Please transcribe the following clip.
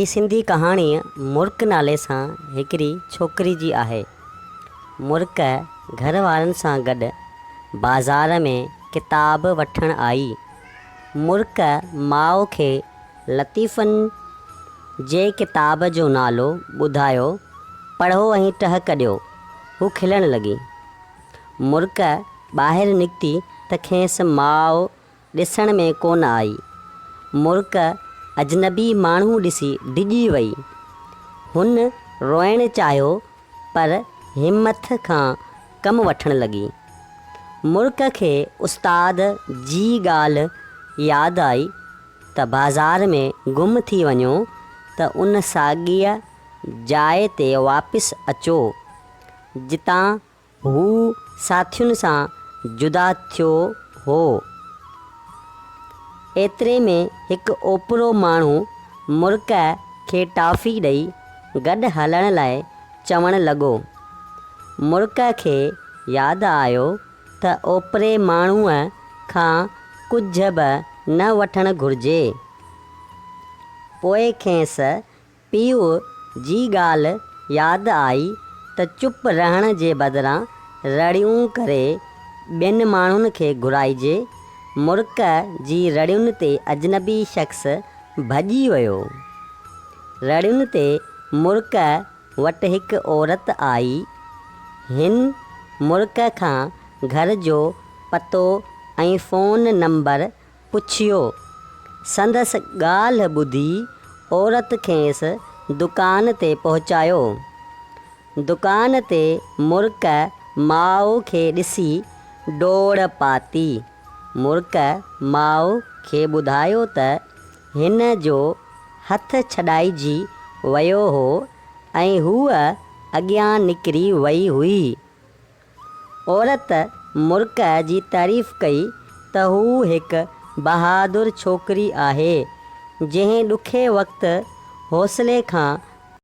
هي سنڌي ڪهاڻي مرڪ نالي سان هڪڙي ڇوڪري جي آهي. مرڪ گهر وارن سان گڏ بازار ۾ ڪتاب وٺڻ آئي. مرڪ ماء کي لطيفن جي ڪتاب جو نالو ٻڌايو، پڙهو ۽ ٽهڪ ڏيو. هو کلڻ لڳي. مرڪ ٻاهر نڪتي ته کيس ماء ڏسڻ ۾ ڪونه آئي. مرڪ اجنبي ماڻهو ڏسي ڊڄي وئي. هن روئڻ چاهيو پر همٿ کان ڪم وٺڻ لڳي. مرڪ کي استاد جي ڳالهه ياد آئي ته بازار ۾ گم ٿي وڃو ته ان ساڳيء جاء تي واپس اچو، جتان هو ساٿين سان جدا ٿيو هو. ايتري ۾ هڪ اوپرو ماڻهو مرڪ کي ٽافي ڏئي گڏ هلڻ لاء چوڻ لڳو. مرڪ کي ياد آيو ته اوپري ماڻهوء کان ڪجهه به نه وٺڻ گهرجي. پوء کيس پيء جي ڳالهه ياد آئي ته چپ رهڻ جي بدران رڙيون ڪري ٻين ماڻهن کي گهرائجي. مرڪ جي رڙين تي اجنبي شخص ڀڄي ويو. رڙين تي مرڪ وٽ هڪ عورت آئي. هن مرڪ کان گهر جو پتو ۽ فون نمبر پڇيو. سندس ڳالهه ٻڌي عورت کيس دڪان تي پهچايو. دڪان تي مرڪ ماء کي ڏسي ڊوڙ پاتي. مرڪ ماء کي ٻڌايو ته هن جو هٿ ڇڏائجي ويو هو ۽ هوء اڳيان نڪري وئي هئي. عورت مرڪ جي تعريف ڪئي ته هوء هڪ بهادر ڇوڪري آهي، جنهن ڏکي وقت حوصلي کان